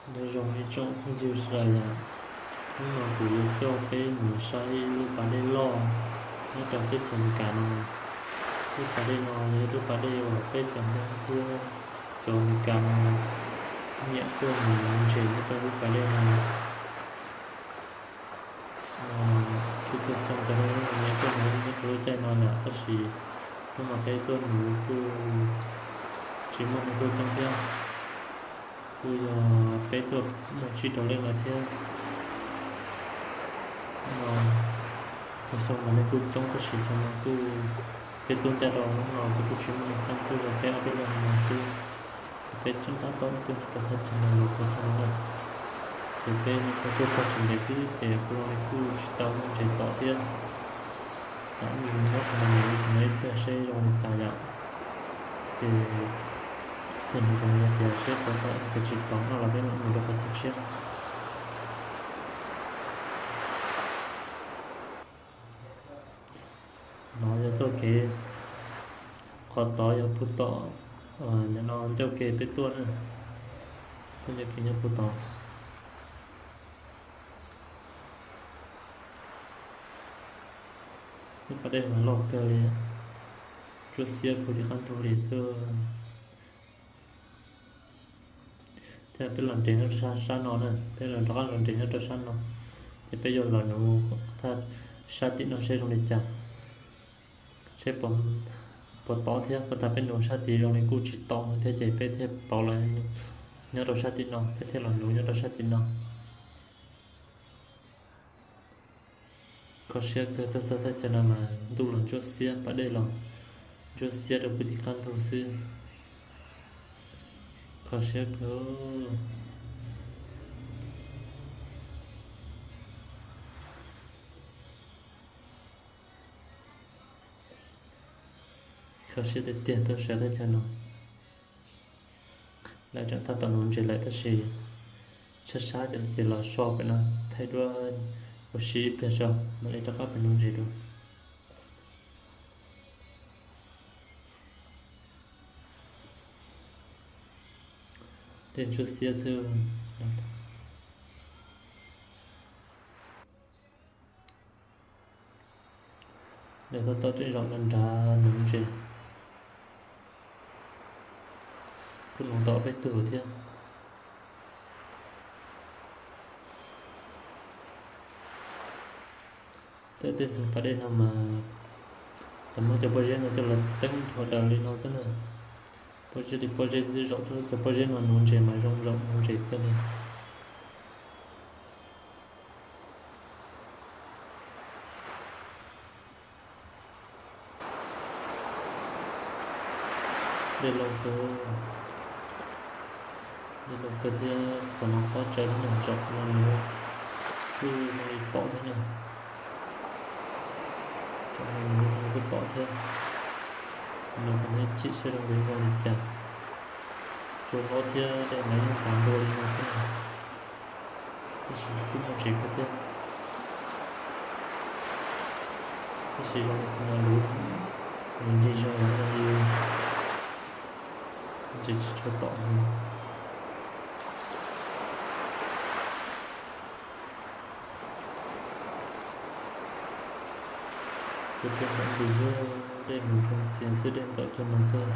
Nyob zoo ib tsoom phooj ywg sawv daws, hnub no kuv yuav coj peb mus saib ib lub pas dej loj nyob rau teb chaws Amelikas no. Lub pas dej no yog ib lub pas dej uas peb cov Hmoob thiab cov Amelikas no nyiam tuaj mus nuv ntses nyob rau lub pas dej no. Txhua txhua xyoo cov neeg nyiam tuaj nuv nyob rau lub caij no lawm, tab sis hnub no peb tuaj nuv kuj tsis muaj neeg tuaj coob thiab. Kuj yog peb tuaj muaj tsib rau leej no thiab. Txhua xyoo mas neeg kuj coob tab sis xyoo no kuj peb tuaj ncaj rau hnub no ces kuj tsis muaj neeg coob, kuj yog peb ob peb leeg no xwb. Ces peb tseem tab tom tuaj rau thaj chaw no los kuj txog no na. Ces peb tuaj txog tsis ntev xwb ces kuj zoo li kuj tsis tau muaj ntses tom thiab. Tam sim no mus ib pliag seb zoo li cas yom. Ces tus nus kuv hais tias seb puas tom, yog tias tsis tom no los peb mam mus rau qhov chaw tshiab. No yog txoj kev, qhov tod yog puag tom, nim no ncauj ke peb tuaj na, txoj ncauj ke nyob puag tod. Lub pas dej no loj kawg li, ntsuab xiab puag tim qab ntug li xwb. Thiab peb los nres nyob rau sab no na, peb los rov qab los nres nyob rau sab no, ces peb yuav los nuv thaj sab tim no seb zoo li cas, seb puas tom thiab. Puas tas peb nuv sab tid zoo li kuj tsis tom thiab ces peb thiaj pauv los nyob rau sab tim no, peb thiaj los nuv nyob rau sab tim no. Kho siab kawg, tuaj txog thaj chaw no mas ntuj los ntsuab xiab, pas dej los ntsuab xiab rau puag tim qab ntug xwb. Kho siab kawg. Kho siab tiag tiag tuaj saib thaj chaw no. Lawv tseem tab tom nuv ntses lawm tab sis sab sab ces los so pem no thaij duab ua si ib pliag tso mam li rov qab pem nuv ntses dua. Dej ntsuab xiab xwb. Lawv tab tom tseem zaum nram nrad nuv ntses, kuj nuv tau peb tug thiab. Tej tej ntug pas dej no mas lawv muab cov pob zeb no coj los teeb dhau daws li no xwb na. Pob zeb li pob zeb xwb, zaum cov pob zeb no nuv ntses mas zoo zaum nuv ntses kawg li. Dej loj kawg, dej loj kawg thiab qhov no tob tsawv thiab na, zaum no nuv kuj zoo li tom thiab na. Zaum no nuv zoo li kuj tom thiab. No kuv nej chim saib zoo li zoo li cas. Cua hlob thiab dej mas yeej npav ntua li no xwb na. Tab sis kuj muaj ntses kawg thiab. Tab sis zoo li no luv, nws nrig zog los zoo li ntses tsis tshua tom li. Cua tuaj nplaum nti xwb, dej mus txog txias xwb, dej nplaum cua mus xwb.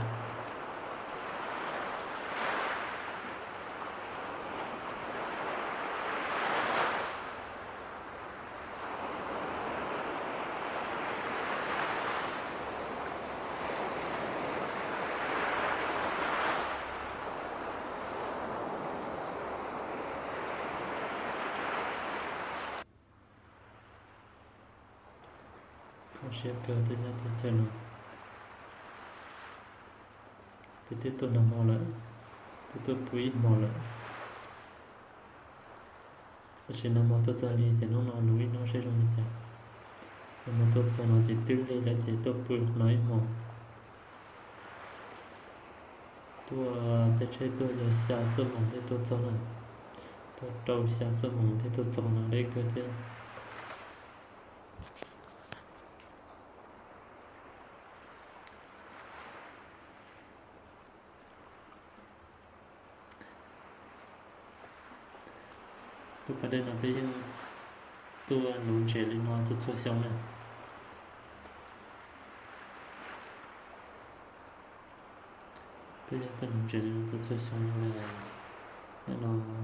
Kho siab kawg, tuaj nyob teb chaws no. Peb twb tuaj nag hmo lawm, twb tuaj pw ib hmo lawm, tab sis nag hmo tuaj txog li ces hnub no nuv ib hnub seb zoo li cas. Nag hmo tuaj txog no ces twb lig lawm ces tuaj pw no ib hmo. Tuaj caij tsheb tuaj yog xya xuab moos thiaj tuaj txog na. Tuaj rau xya xuab moos thiaj tuaj txog no, deb kawg thiab. Lub pas dej no peb yeej tuaj nuv ntses li no txhua txhua xyoo na. Peb yeej tuaj nuv ntses li no txhua txhua xyoo li ntawm no.